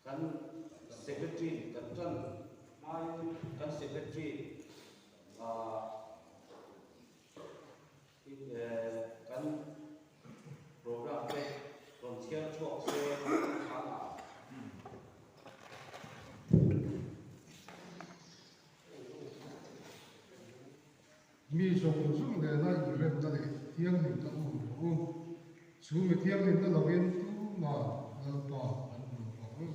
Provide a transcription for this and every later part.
Kan Secretary kan tan hmain kan Secretary kan program te rawn chhiar chhuak se khan a. Mi zawng zawng nena inremna leh thianghlimna um rawh u. Chu mi thianghlimna lovin tumah Lalpa an hmu lo vang.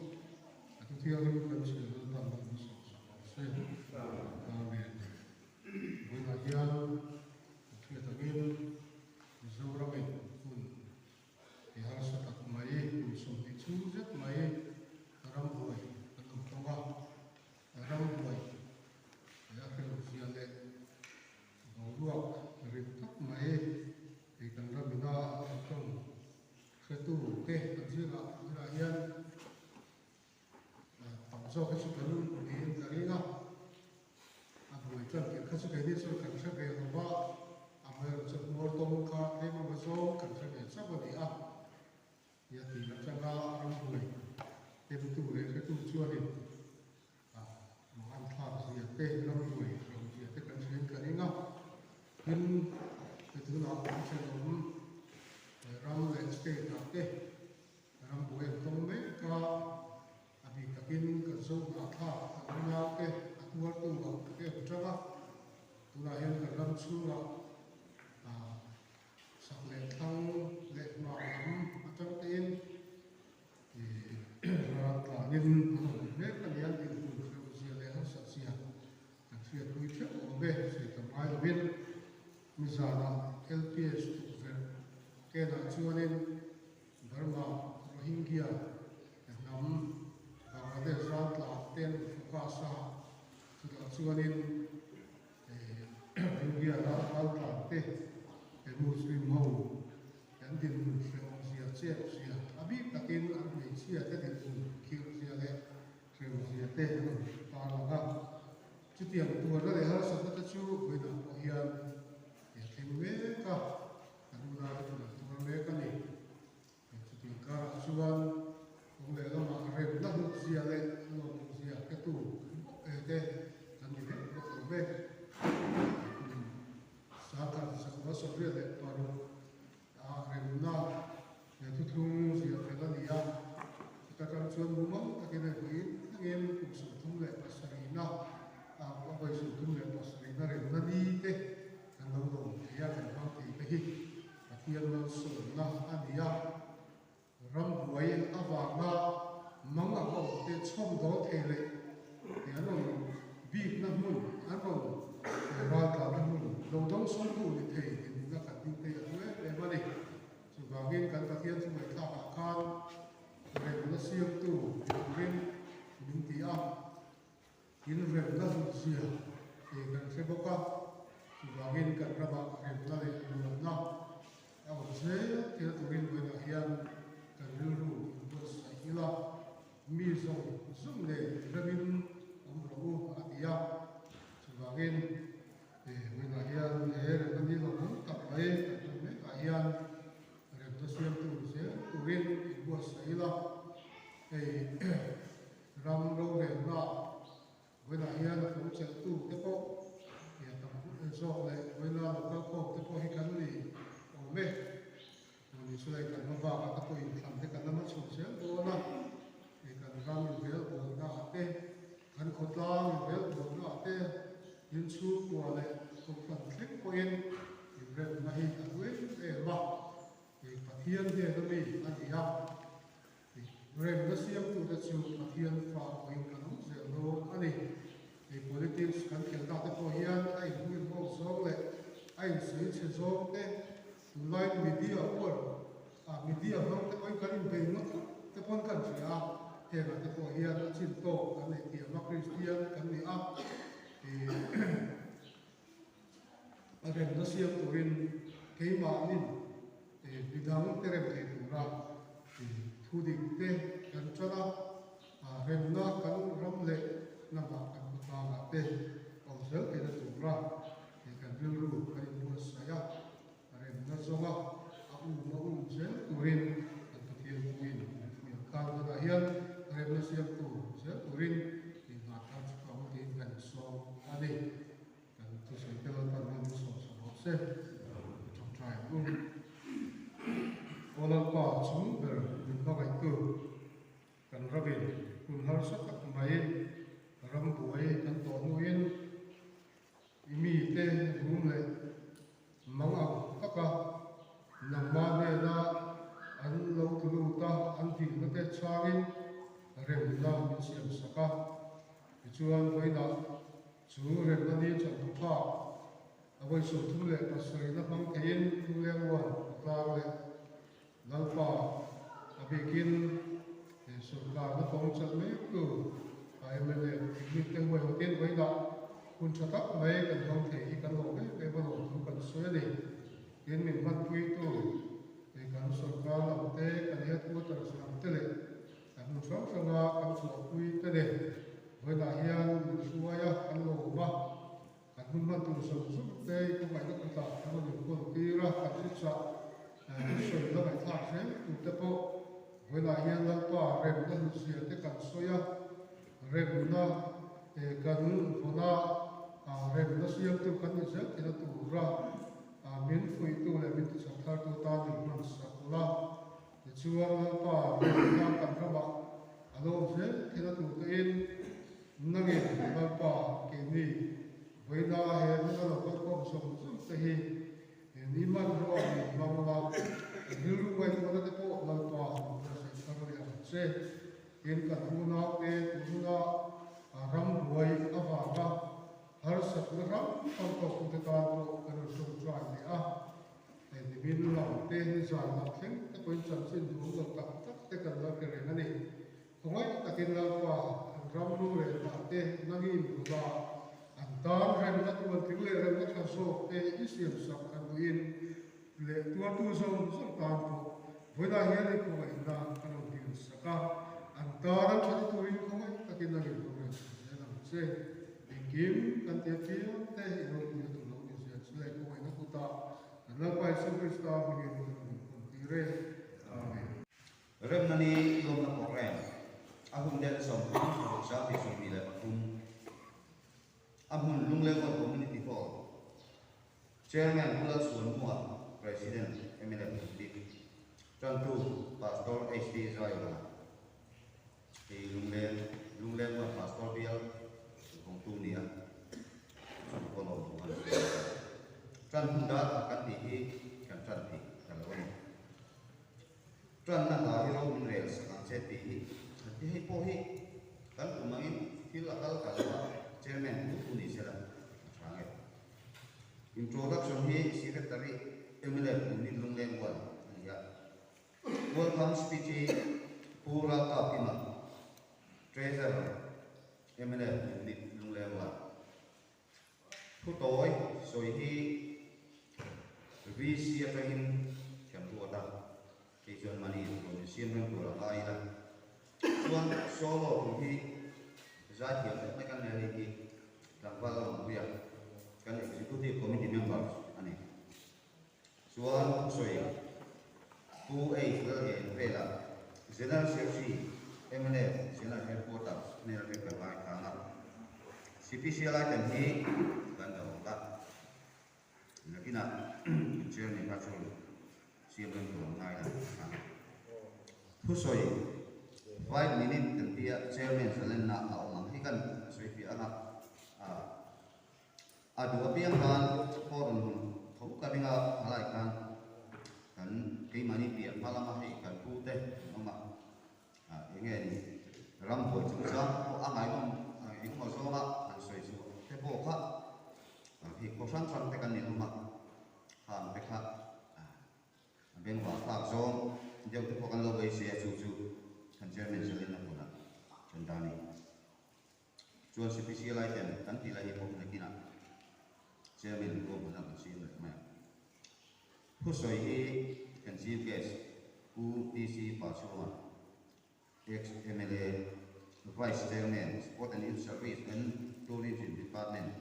A thu thianghlim kan chhiar Lalpan min sawhsak rawh se. Amen. Vawiinah hian ka hriat angin Mizoramin hun i harsa tak mai, kum 20 chhung zet mai rambuai kan lo tawng a. Rambuai he a hrelo zia leh boruak rit tak mai hei kan ramina a lo tawng hretu te kan zirah zirah hian tam zawk hi chu kan niin ka ring a, a buai tlang tirh kha chu keini chuan kan hre ve lo va, amaherawhchu hmuar tawng kha tlem emaw zawng kan hre ve chauh a ni a. Nia tih atanga rambuai temtu leh hretu chuanin mang an thlak zia te, rambuai hrang zia te kan hriain ka ring a. Tin, he tunah kan thenawm ram leh state ah te rambuai an tawng mek a, a bik takin kan zo hnahthlak kan unau te a tuartu ah em tang a, tunah hian kan ram chhungah Sak leh thlang leh hmar lam atang tein ral tlanin an awm mek a nia tih hun hreuh zia leh harsat zia kan hriatpui theuh awm e sawi tam ngai lovin nizanah LPS tukverh kenah chuanin Burma Rohingya hnam Bangladesh ral tlan ten focus a chutah chuanin India ral raltlan te he Muslim ho an dinhmun hrehawm zia chep zia a bik takin an hmeichhia te dinhmun khirh zia leh hreu zia te an rawn tarlang a. Chutiang tuarna leh harsatna te chu vawiinah pawh hian he thleng mek a, kan unau te chu an tuar mek a ni. Chutiang karah chuan kawng leh lamah remna hlut zia leh lawmawm zia hretu te kan ni vek bawk lo ve. Kum sangkhat 1986 ah remna he thuthlung zia fel a ni a, chuta tang chuan mumal takin hei vawiin thlengin kum 37 na ah a vawi 37 na remna ni te kan lo lawm thei a, kan hmang thei te hi. Pathian malsawmna a ni a, rambuai avanga mang a awm te chhawm dawl thei leh he an rawn bikna hmun, an rawn raltlanna hmun lo dawngsawmtu ni thei dinhmuna kan ding te a hlu em em a ni. Chuvangin kan Pathian chu ngaihthlakah khan remna siamtu ni turin min ti a. Inremna hlutzia tih kan hre bawk a, chuvangin kan ramah remna leh nuamna a awm zel thil turin vawiinah hian kan rilru inbuatsaih ila, mi zawng zawng nen inremin awm rawh u a ti a, chuvangin vawiinah hian he remna ni lo awm tak mai kan hman mekah hian remna siamtu zel turin inbuatsaih ila, hei Ram rorelna vawiinah hian a fawng chelhtu te pawh i a tam zawk leh vawiina lo kal khawm te pawh hi kan ni awm e. Mahni chu hei kan hma bakah te pawh inthlan te kan la hmachhawn zel dawn a, hei kan ram inrelbawlna ah te, kan khawtlang inrelbawlna ah te, inchhungkua leh kohhran thleng pawhin inremna hi a hlu em em a, hei Pathian hnena mi a ni a. Remna siamtute chu Pathian fa pawhin kan awm zel dawn a ni. Hei politics kan khelh dak te pawh hian a inhmuihmawk zawng leh a insawi chhe zawng te, tunlai media uar ah media hmang te pawhin kan inbei ngawt ngawt te pawn kan hria a, hengah te pawh hian a chin tawk kan neih thiam a, Kristian kan ni a, a remna siam turin keimahnin midang te rem thei tura thu dik te kan tan a, remna kan ram leh hnamah kan khawtlangah te awm zel theihna tura kan rilru kan inbuatsaih a, remna zawnga a um a um zel turin kan Pathian puiin min fuih ang. Khang hunah hian remna siam Thusawi te Lalpan mal min sawm sak rawh se. I ṭawngṭai ang u. Aw Lalpa chung ber min hmangaihtu kan ramin hun harsa tak mai ram buai kan tawh hnuin i mite rum leh mang ang taka nangmah hnena an lo tlu lut a, an dilna te chhangin remna min siam sak a. Tichuan vawiinah chu remna ni chawlhthawk a vawi 37 na hmang theiin Lunglengruan khawtlang leh Lalpa a bikin sawrkarna kawng chalh mektu mla Picnic te huaihawtin vawiinah hun tha tak mai kan hmang thei hi kan lawm em em a lawmthu kan sawi a ni. Tin min hmanpuitu kan sawrkar lam te, kan headquarters lam te leh Kan hmun hrang hranga kan chhuahpui te nen vawiinah hian min hruai a, kan lawm a, kan hun hman tur zawng zawng te i khawngaihna kutah kan rawn inkawl tir a, kan thuchah thusawi la ngaihthlak zel tur te pawh vawiinah hian Lalpa remna hlutzia te kan sawi a, remna kan vawn a, remna siamtu kan ni zel theihna tura min fuihtu leh min tichak thartu tan min hmansak la. Tichuan Lalpa remna kan ramah a lo awm zel thil a tur tein nangin Lalpa keini vawiina he hmuna lo kal khawm zawng zawng te hi ni hmanrua min hmang la, kan rilru ngaihtuahna te pawh Lalpa min buatsaih thar leh ang che. Tin kan unaute tun huna rambuai avanga harsatna hrang hrang tawktute tan pawh kan rawn tawngtai leh a. Hei nimin lam te, nizan lam thleng te pawhin chanchin duhawm lo tak tak te kan lo hre reng a ni. Khawngaih takin Lalpa, an ram lu leh hnah te nangin bula an tan remna tuantling leh remna tha zawk te i siam sak an duhin leh tuartu zawng zawng tan pawh vawiinah hian i khawngaihna ka lo dil sak a, an tan an tha turin khawngaih takin nangin lo rel sak zel ang che. Engkim kan tia chiang te i ropuina tur lo ni zia chu leh khawngaihna kutah kan Lalpa Isua Krista hmingin kan rawn inkhawm tir e. Amen. Remna ni lawmna program a hun den 36 23 a hmun Lunglengkawn Community Hall Chairman Pu Lalsuanmua, President mla Politic Tantu Pastor HD Zaiawna. Hei Lungleng, Lungleng huan Pastor bial kawngtu nia chu pawh lo duh han sawi a. Tan hun dar kha kan tih hi kan tan thei ta lo a ni. Tanna hla hi ro min rel sak ang che tih hi kan ti hei pawh hi kan tum angin thil a kal ta lo a, Chairman thu thu ni sela a tha nge. Introduction hi Secretary mla Punit Lungleng huan a ni a. Welcome speech hi Pu Ralkap Kima, Treasurer, mnf Unit Lungleng Ward. Thu tawi sawi hi VC atangin thiam ruat a, kei chuan money rawn insiam reng tur a ngai ila. Chuan solo tur hi zaithiam deuh mai kan nei a hei hi tlangval Lawmpuia kan Executive Committee members a ni. Chuan thusawi Pu H Lalhen velah General Secretary mnf General Headquarters hmel te kan ngai thang a, Cpcl item hi kan dah awk a, nakinah Chairman kha chu siam rem tur an ngai la a. Thusawi 5 minute kan tia Chairman zalenna a awm ang hi kan sawi fiah ang a, A duh apiang khan forum hun tho ka ring a, thalai khan kan keimahni piah hma lama hei kan pu te an awm a, ah eng nge ni rambuai chungchang pawh a ngaihnawm engemaw zawnga han sawi chhuah te pawh kha hei khaw hrang hrang te kan ni hlawm a, khang te kha a bengvar thlak zawng deuh te pawh kan lo beisei a, chu chu kan chairman Zalena hmunah kan dah a ni. Chuan CPC lai ten kan tih lai hi pawh nakinah Chairman ruahmanna kan siam leh mai a. Thusawi hi kan Chief Guest Pu TC Pachhunga, Ex-MLA, Vice Chairman, Sport and Youth Service and Tourism Department,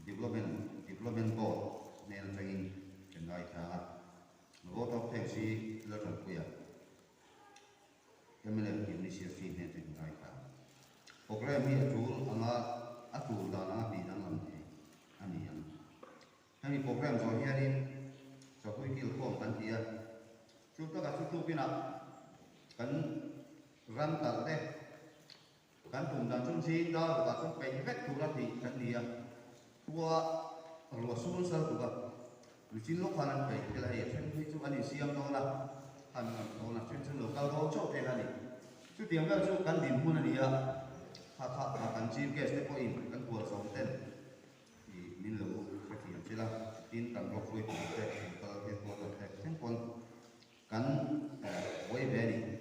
Development Development Board hnen atangin kan ngaithla a. Vote of thanks hi Laltanpuia. Mnf Unisia fee hnen chu in ngaithla. Programme hi a tul anga a tul dan anga tih danglam thei a ni. Hemi program zawh hianin chawhlui kil khawm kan ti a, chu takah chu tukinah kan ram talh te kan tum dan chu zing dar rukah chuan peih vek tura tih kan ni a, khua ruah sur sal tuk a, michin lawk khan an peih tel a hei a then phei chu an insiam dawn a, han han dawn a then chu lo kal dawn chauh te kha a ni. Chutiang vel chu kan dinhmun a ni a, kha kha kan chief guest te pawhin kan hual zawm ten I min lo hrethiam che la, tin kan rawk hruai tur te kan kal headquarter te thleng pawn kan buai ve a ni.